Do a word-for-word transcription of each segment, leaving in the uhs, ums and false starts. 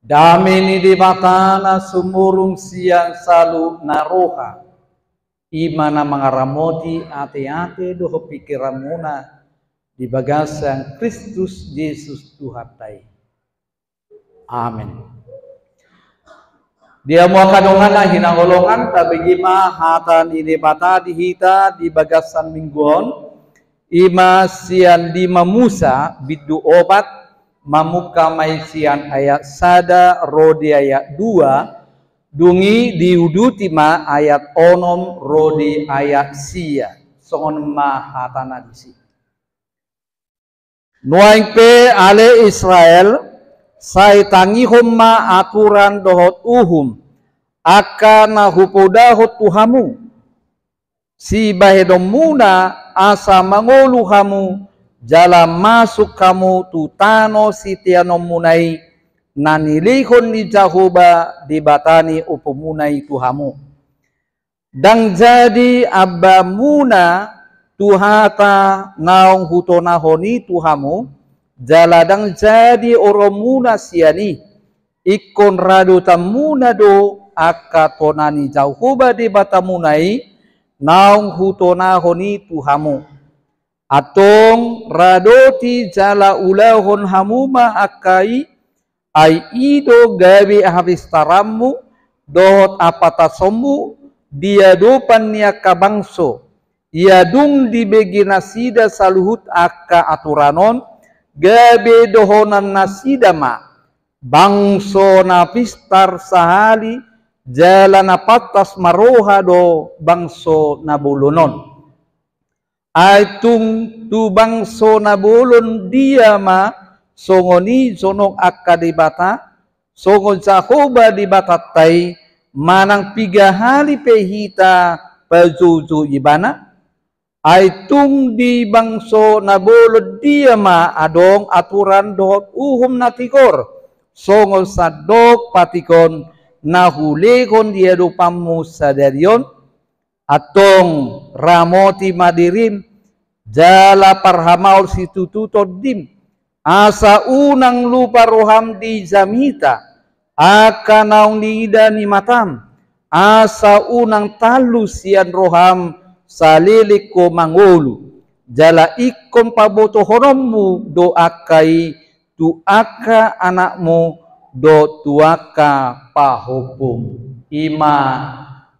Dame ni Debata na sumurung sian saluhut na roha, i ma na mangaramoti ateate dohot pingkiranmuna di bagasan Kristus Jesus Tuhanta i. Amen. Di hamu angka dongan na hinaholongan, tabege ma hata ni Debata di hita di bagasan minggu on, i ma sian lima Musa bindu opat, mamungka ma i sian ayat sada ro di ayat dua, dung i diuduti ma ayat onom ro di ayat sia. Songon on ma hatana disi. Nuaeng pe ale Israel, sai tangihon ma aturan dohot uhum, angka na hupodahon tu hamu. Sibahenonmuna asa mangolu hamu, jala masuk hamu tu tano siteanonmuna i, na nilehon ni Jahowa Debata ni ompumuna i tu hamu. Ndang jadi ambaanmuna tu hata naung hutonahon i tu hamu, jala ndang jadi oroonmuna sian i, ingkon radotanmuna do angka tona ni Jahowa Debatamuna i, naung hutonahon i tu hamu. Antong radoti jala ulahon hamu ma angka i, ai i do gabe hapistaranmu dohot hapantasonmu di adopan ni angka bangso, ia dung dibege nasida saluhut angka aturan on, gabe dohonon nasida ma, bangso na pistar sahali, jala na pantas marroha do bangso na bolon on. Ai tung tu bangso na bolon dia ma songon i jonok angka debata, songon Jahowa Debatanta i, manang piga hali pe hita pajoujou ibana? Ai tung di bangso na bolon dia ma adong aturan dohot uhum na tigor, songon sandok patikon na hulehon di adopanmu sadari on? Antong ramoti ma dirim, jala parhamaol situtu tondim, asa unang lupa roham di jamita angka naung niida ni matam, asa unang tallus sian roham saleleng ho mangolu, jala ingkon pabotohononmu do angka i tu angka anakmu dohot tu angka pahompum. I ma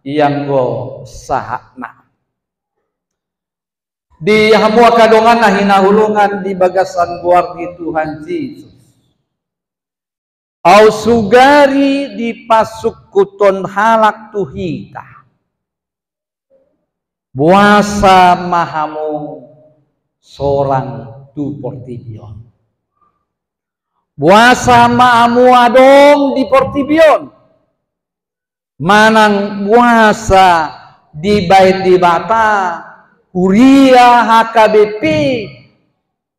ianggo sahatna. Di hamu angka dongan na hinaholongan di bagasan goar ni Tuhan Jesus, au sugari dipasungkunhon halak tu hita. Boasa ma hamu sorang tu portibi on? Boasa ma hamu adong di portibi on? Manang boasa dibahen Debata huria H K B P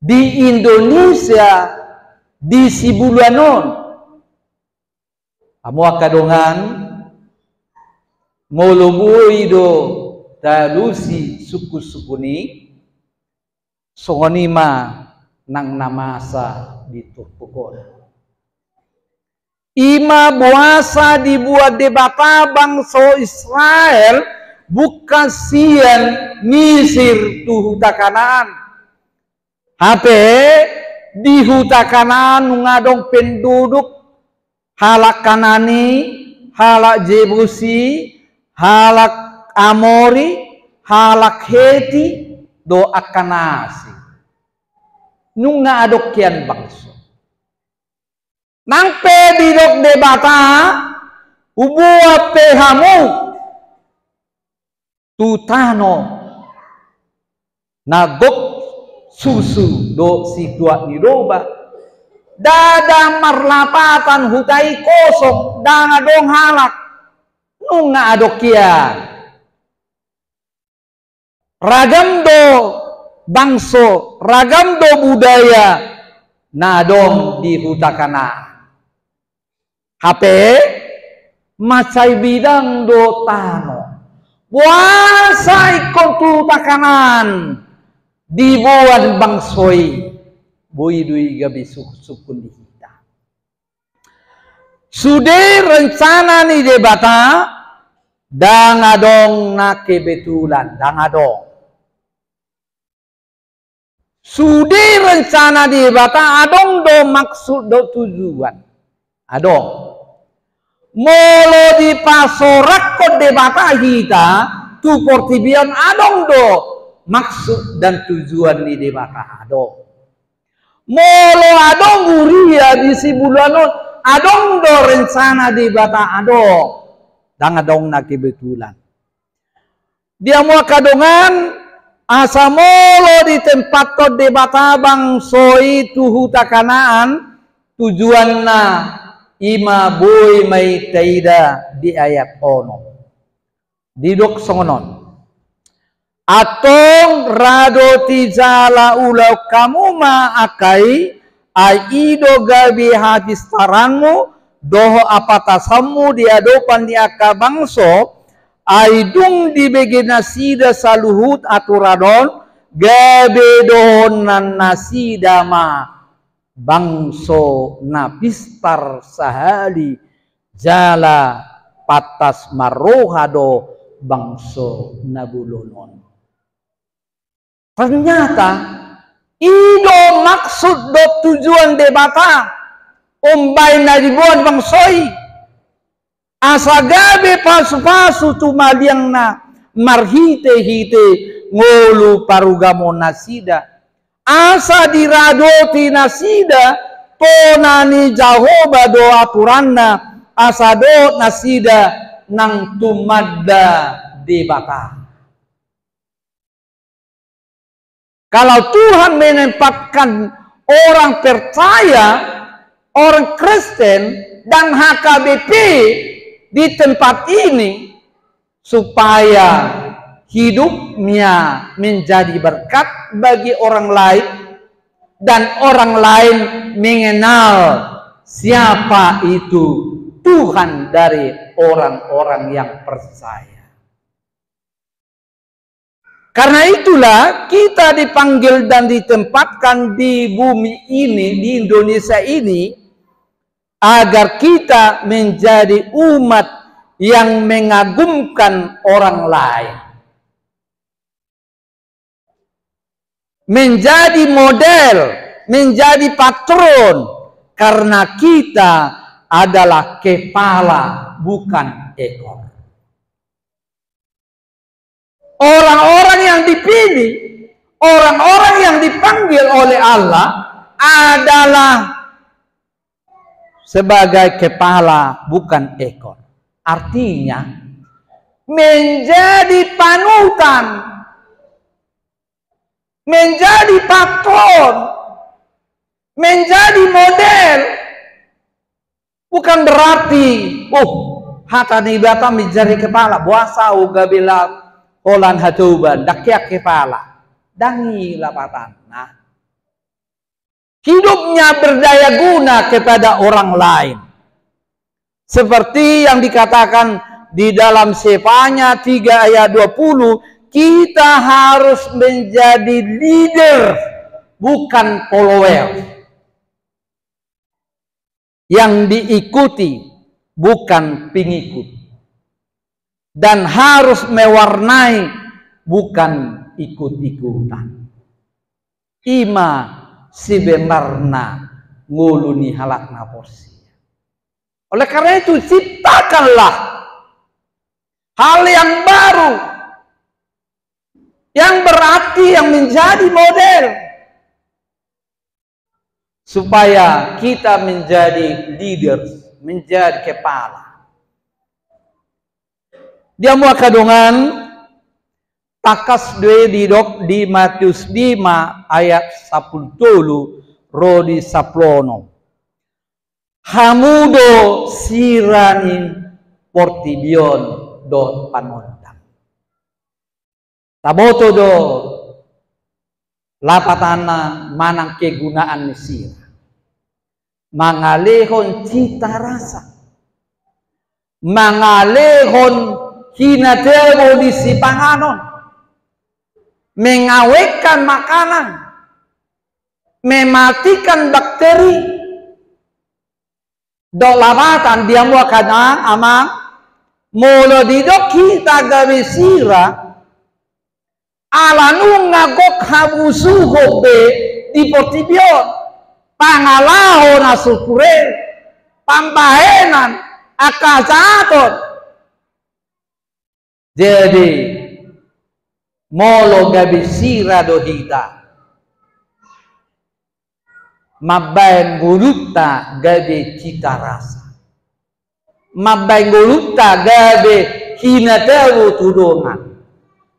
di Indonesia di sibulan on? Hamu angka dongan, molo boi do talusi sungkunsungkun i, songon i ma nang na masa di turpuk on. I ma boasa diboan Debata bangso Israel bungka sian Misir tu huta Kanaan. Hape di huta Kanaan nunga adong penduduk, halak Kanani, halak Jebusi, halak Amori, halak Heti, dohot angka na asing. Nunga adong hian bangso. Nang pe didok Debata, huboan pe hamu tu tano na gok susu dohot situak ni domba. Ndada marlapatan huta i, kosong, ndang adong halak. Nunga adong hian. Ragam do bangso, ragam do budaya na adong di huta Kanaan. Hape mansai bidang do tano. Boasa ingkon tu huta Kanaan diboan bangso i? Boi do i gabe sungkunsungkun di hita. Sude rencana ni Debata, ndang adong na kebetulan, ndang adong. Sude rencana ni Debata adong do maksud dohot tujuan. Adong. Molo dipasorakkon Debata hita tu portibi on, adong do maksud dan tujuan ni Debata, adong. Molo adong huria di sibulan on, adong do rencana Debata, adong. Ndang adong na kebetulan. Di hamu angka dongan, asa molo ditempathon Debata bangso i tu huta Kanaan, tujuanna i ma boi ma i taida di ayat onom. Didok songon on. Antong ra do tu jala ulaon hamu ma angka i, ai i do gabe hapistaranmu dohot hapatasanmu di adopan ni angka bangso, ai dung dibege nasida saluhut aturan on, gabe dohonon nasida ma bangso na pistar sahali, jala pantas marroha do bangso na bolon on. Ternyata i do maksud dohot tujuan Debata umbahen na diboan bangso i, asa gabe pasupasu tu maliangna marhitehite ngolu parugamoon nasida, asa diradoti nasida tona ni Jahowa do aturanna, asa dohot nasida nang tumanda Debata. Kalau Tuhan menempatkan orang percaya, orang Kristen, dan H K B P di tempat ini, supaya hidupnya menjadi berkat bagi orang lain, dan orang lain mengenal siapa itu Tuhan dari orang-orang yang percaya. Karena itulah kita dipanggil dan ditempatkan di bumi ini, di Indonesia ini, agar kita menjadi umat yang mengagumkan orang lain. Menjadi model, menjadi patron, karena kita adalah kepala, bukan ekor. Orang-orang yang dipilih, orang-orang yang dipanggil oleh Allah adalah sebagai kepala, bukan ekor. Artinya, menjadi panutan, menjadi patron, menjadi model. Bukan berarti, oh, hata ni Debata menjadi kepala, boasa au gabe holan hatoban, ndang hea kepala. Ndang i lapatanna. Hidupnya berdaya guna kepada orang lain. Seperti yang dikatakan di dalam Sefanya tiga ayat dua puluh, kita harus menjadi leader, bukan follower. Yang diikuti, bukan pengikut. Dan harus mewarnai, bukan ikut-ikutan. I ma sebenarna ngolu ni halak na porsea. Oleh karena itu, ciptakanlah hal yang baru, yang berarti, yang menjadi model, supaya kita menjadi leaders, menjadi kepala. Di hamu angka dongan, tangkas do i didok di Matius lima ayat sampulu tolu ro di sampulu onom. Hamu do sira ni portibi on dohot panondang. Taboto do lapatanna manang kegunaan ni sira. Mangalehon cita rasa. Mangalehon hinatabo di sipanganon. Mengawetkan makanan. Mematikan bakteri. Dok lapatan di hamu angka dongan, amang, molo didok hita gabe sira, ala nunga gok habusuhon be di portibi on, pangalaho na so ture, pambahenan, angka hajahaton. Jadi, molo gabe sira do hita, mambahen ngolunta gabe citarasa, mambahen ngolunta gabe hinatabo tu dongan,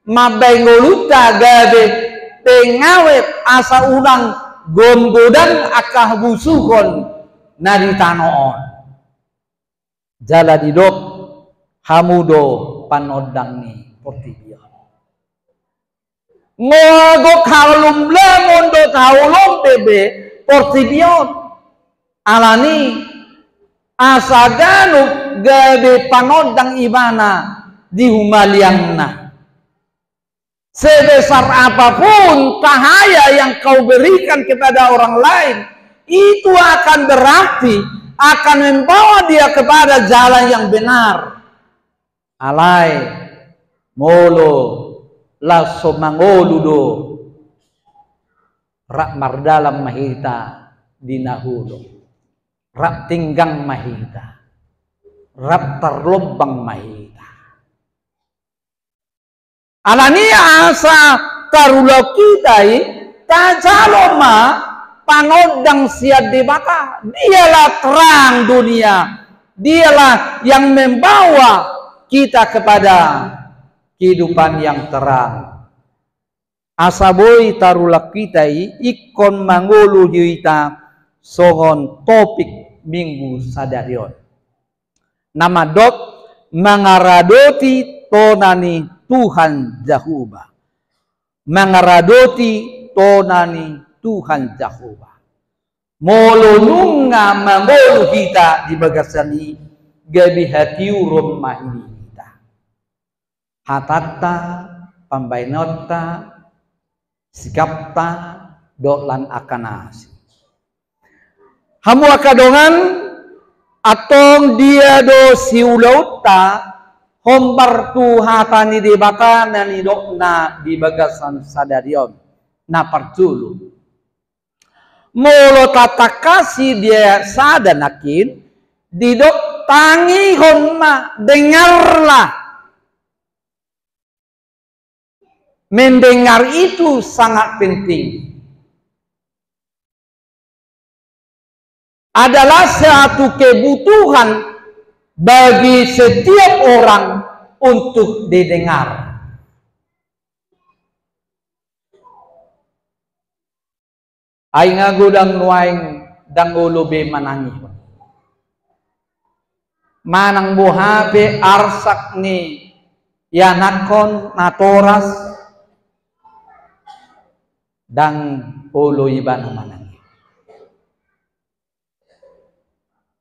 mambahen ngolunta gabe pengawet asa unang gomgodan angka habusuhon na di tano on. Jala didok, hamu do panondang ni portibi on. Nga gok halumlamon dohot haholombe be portibi on. Alani asa ganup gabe panondang ibana di humaliangna. Sebesar apapun cahaya yang kau berikan kepada orang lain, itu akan berarti akan membawa dia kepada jalan yang benar. Alai molo laos so mangolu do, rap mardalan ma hita di na holom, rap tinggang ma hita, rap tarlombang ma hita. Alani asa tarulaon hita i, tajalo ma panondang sian Debata. Dialah terang dunia, dialah yang membawa kita kepada kehidupan yang terang. Asa boi tarulaon hita i, ingkon mangolu hita songon topik Minggu sadari on. Na mandok mangaradoti tona ni Tuhan Jahowa. Mangaradoti tona ni Tuhan Jahowa. Molo nunga mangolu hita di bagasan i, gabe hatiuron ma i di hita. Hatanta, pambahenonta, sikapta, dohot lan angka na asing. Hamu angka dongan, antong dia do siulaonta hombar tu hata ni Debata na nidokna di bagasan sadari on? Na parjolo, molo tatangkasi di ayat sada nangkin, didok tangihon ma, dengarlah. Mendengar itu sangat penting. Adalah satu kebutuhan bagi setiap orang untuk didengar. Ai nga godang nuaeng ndang olo be manangihon. Manang boha pe arsak ni ianakhon natoras, ndang olo ibana manangihon.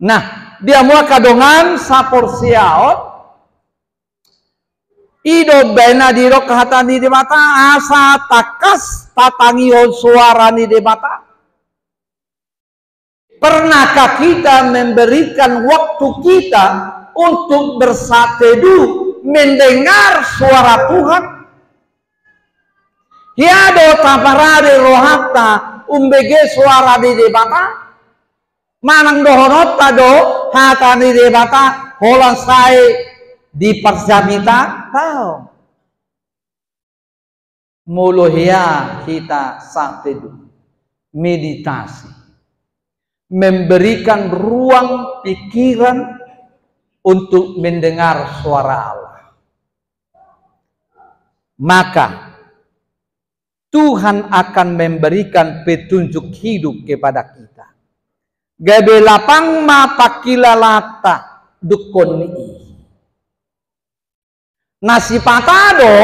Nah, di hamu angka dongan saporseaon, i do umbahen na didok hata ni Debata, asa tangkas tatangihon soara ni Debata. Pernahkah kita memberikan waktu kita untuk bersaat teduh, mendengar suara Tuhan? Hea do taparade rohanta umbege soara ni Debata? Manang dohononta do hata ni Debata holan sai di parjamita? Daong. Molo hea hita saat teduh, meditasi, memberikan ruang pikiran untuk mendengar suara Allah, maka Tuhan akan memberikan petunjuk hidup kepada kita. Gabe lapang ma pangkilalanta dungkon ni i. Na sipata do,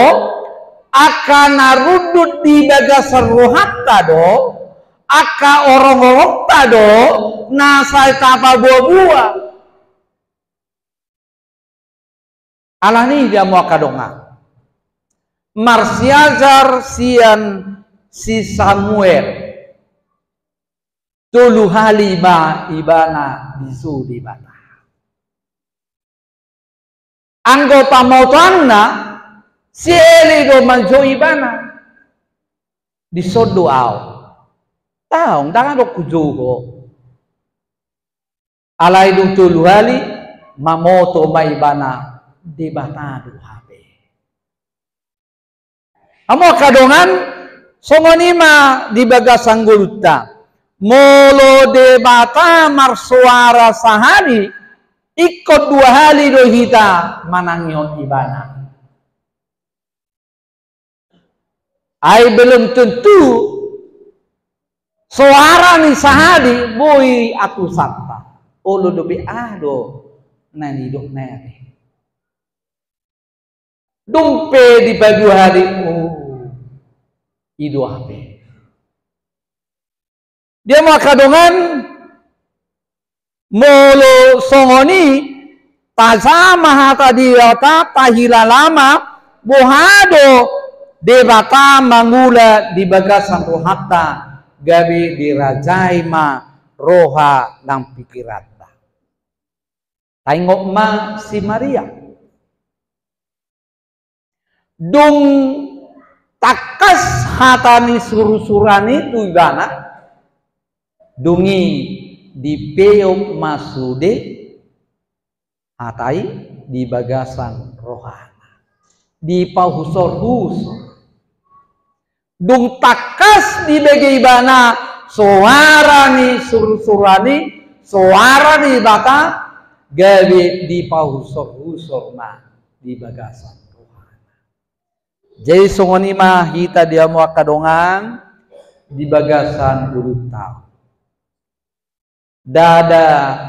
angka na rundut di bagasan rohanta do, angka orong-orongta do, na sai tapaboa-boa. Alani i di hamu angka dongan, marsiajar sian si Samuel. tolu hali ma ibana dijou Debata. Anggo pamotoanna, siele do manjou ibana. Dison do au. Taon, ndang adong hujou ho. Alai dung tolu hali, mamoto ma ibana Debata do hape. Hamu angka dongan, songon i ma di bagasan ngolunta. Molo Debata marsoara sahali, ingkon dua hali do hita manangihon ibana. Ai belum tentu soara ni sahali boi atusanta. Olo dope aha do na nidok nari. Dung pe dipaduahali, oh, i do hape. Dia ma angka dongan, molo songon i, tajaha ma hata Debata, tahilala ma, boha do Debata mangula di bagasan rohanta, gabe dirajai ma roha nang pikiranta. Taingot ma si Maria. Dung tangkas hata ni surusuran i tu ibana, dung i dipeop ma sude hata i di bagasan rohana. Dipahusorhusor. Dung tangkas dibege ibana soara ni surusuran i, soara ni Debata, gabe dipahusorhusor ma di bagasan rohana. Jadi songon i ma hita dia ma angka dongan di bagasan ngolunta. Ndada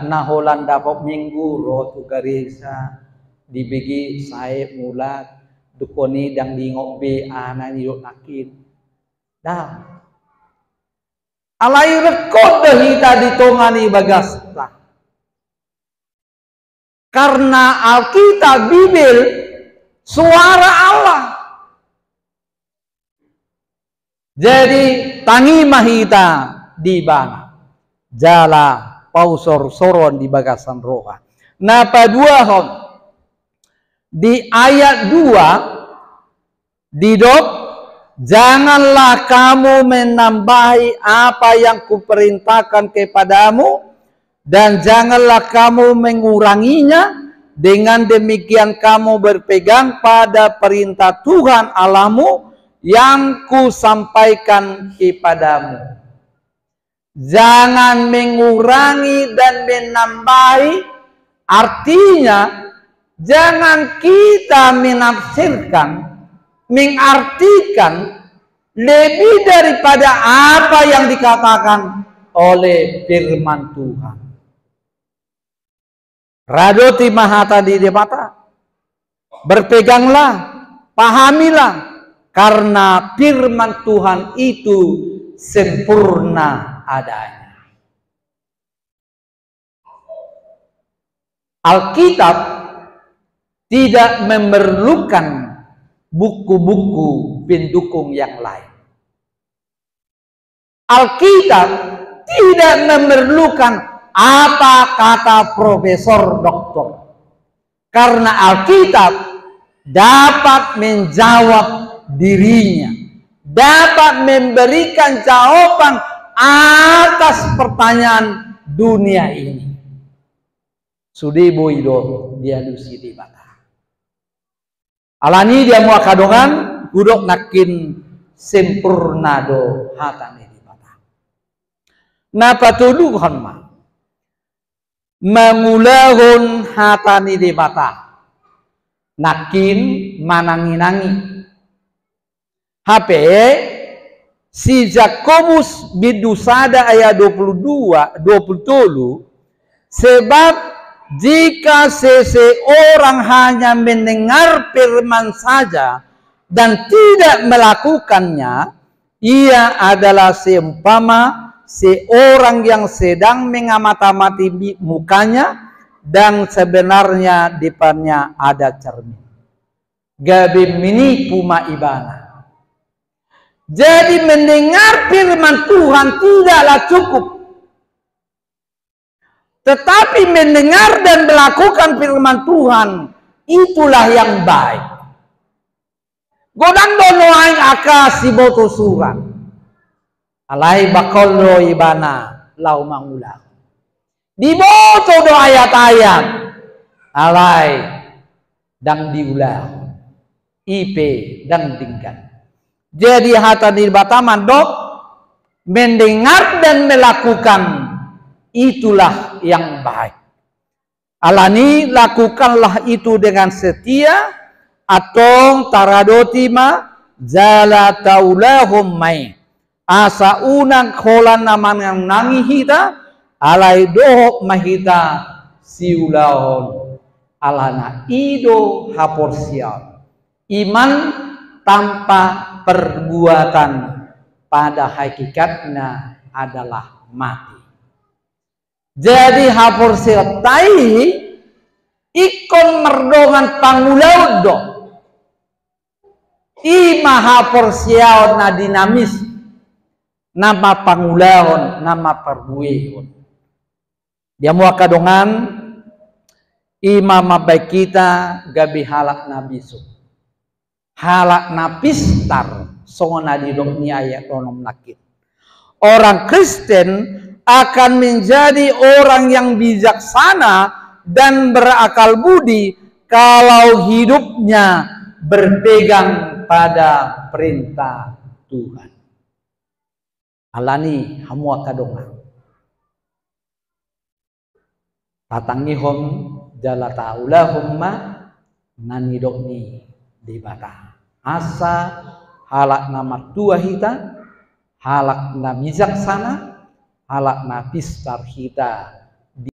na holan dapot minggu ro tu gareja, dibege sae mulak, dungkon i ndang diingot be aha na nidok nangkin. Ndang. Alai rengkot do hita di tonga ni bagasta. Karna Alkitab, Bibel, soara Allah. Jadi, tangi ma hita di ibana. Jala pausorsoron di bagasan roha. Na paduahon, di ayat dua, didok, "Janganlah kamu menambahi apa yang kuperintahkan kepadamu, dan janganlah kamu menguranginya. Dengan demikian kamu berpegang pada perintah Tuhan Allahmu yang kusampaikan kepadamu." Jangan mengurangi dan menambahi, artinya, jangan kita menafsirkan, mengartikan lebih daripada apa yang dikatakan oleh firman Tuhan. Radoti ma hata ni Debata. Berpeganglah, pahamilah, karena firman Tuhan itu sempurna adanya. Alkitab tidak memerlukan buku-buku pendukung yang lain. Alkitab tidak memerlukan apa kata profesor doktor, karena Alkitab dapat menjawab dirinya, dapat memberikan jawaban atas pertanyaan dunia ini. Sude boi do dialusi Debata. Alani dia ma angka dongan, hudok nangkin sempurna do hata ni Debata. Na patoluhon ma, mangulahon hata ni Debata. Nangkin mananginangi. Hape, si Jakobus bindu sada ayat dua puluh dua, dua puluh tolu, sebab jika seseorang hanya mendengar firman saja dan tidak melakukannya, ia adalah seumpama seorang yang sedang mengamat-amati mi-, mukanya dan sebenarnya depannya ada cermin. Gabe menipu ma ibana. Jadi, mendengar firman Tuhan tidaklah cukup. Tetapi mendengar dan melakukan firman Tuhan, itulah yang baik. Godang do nuaeng angka siboto surat. Alai bakal do ibana laho mangulahon. Diboto do ayat-ayat. Alai ndang diulahon. I pe ndang denggan. Jadi hata ni Debata mandok, mendengar dan melakukan, itulah yang baik. Alani lakukanlah itu dengan setia, antong taradoti ma jala taulahon ma i. Asa unang holan na manangnangi hita, alai dohot ma hita siulahon. Alana i do haporseaon. Iman tanpa perbuatan pada hakikatnya adalah mati. Jadi haporseaonta i ingkon mardongan pangulaon do. I ma haporseaon na dinamis, na mapangulahon, na maparbuehon. Di hamu angka dongan, i ma mambahen hita gabe halak na bisuk. Halak na pistar, songon na didok ni ayat onom nangkin. Orang Kristen akan menjadi orang yang bijaksana dan berakal budi kalau hidupnya berpegang pada perintah Tuhan. Alani hamu angka dongan, tatangihon jala taulahon ma na nidok ni Debata. Asa halak na martua hita, halak na bijaksana, halak na pistar hita